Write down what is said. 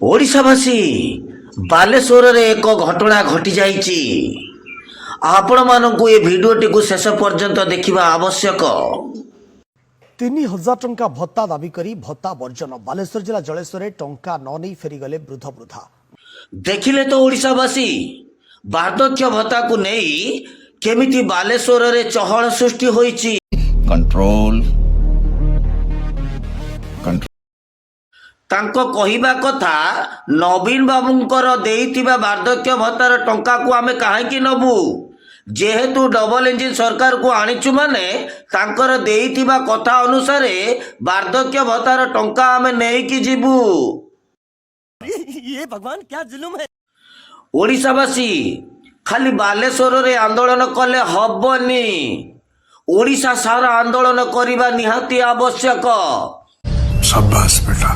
ଓଡ଼ିଶାବାସୀ, ବାଲେଶ୍ୱରରେ ଏକ ଘଟଣା ଘଟିଯାଇଛି। ଆପଣମାନଙ୍କୁ ଏ ଭିଡ଼ିଓଟିକୁ ଶେଷ ପର୍ଯ୍ୟନ୍ତ ଦେଖିବା ଆବଶ୍ୟକ। 3000 ଟଙ୍କା ଭତ୍ତା ଦାବି କରି ଭତ୍ତା ବର୍ଜନ। ବାଲେଶ୍ୱର ଜିଲ୍ଲା ଜଳେଶ୍ୱରରେ ଟଙ୍କା ନ ନେଇ ଫେରିଗଲେ ବୃଦ୍ଧ ବୃଦ୍ଧା। ଦେଖିଲେ ତ ଓଡ଼ିଶାବାସୀ, ବାର୍ଦ୍ଧକ୍ୟ ଭତ୍ତାକୁ ନେଇ କେମିତି ବାଲେଶ୍ୱରରେ ଚହଳ ସୃଷ୍ଟି ହୋଇଛି। Control, control. ତାଙ୍କ କହିବା କଥା, ନବୀନ ବାବୁଙ୍କର ଦେଇଥିବା ବାର୍ଦ୍ଧକ୍ୟ ଭତ୍ତାର ଟଙ୍କାକୁ ଆମେ କାହିଁକି ନବୁ? ଯେହେତୁ ଡବଲ ଇଞ୍ଜିନ ସରକାରକୁ ଆଣିଛୁ, ମାନେ ତାଙ୍କର ଦେଇଥିବା କଥା ଅନୁସାରେ ବାର୍ଦ୍ଧକ୍ୟ ଭତ୍ତାର ଟଙ୍କା ଆମେ ନେଇକି ଯିବୁ। ये भगवान, क्या जुल्म है! ଓଡ଼ିଶାବାସୀ, ଖାଲି ବାଲେଶ୍ୱରରେ ଆନ୍ଦୋଳନ କଲେ ହବନି। ଓଡ଼ିଶା ସାରା ଆନ୍ଦୋଳନ କରିବା ନିହାତି ଆବଶ୍ୟକ। शाबाश बेटा।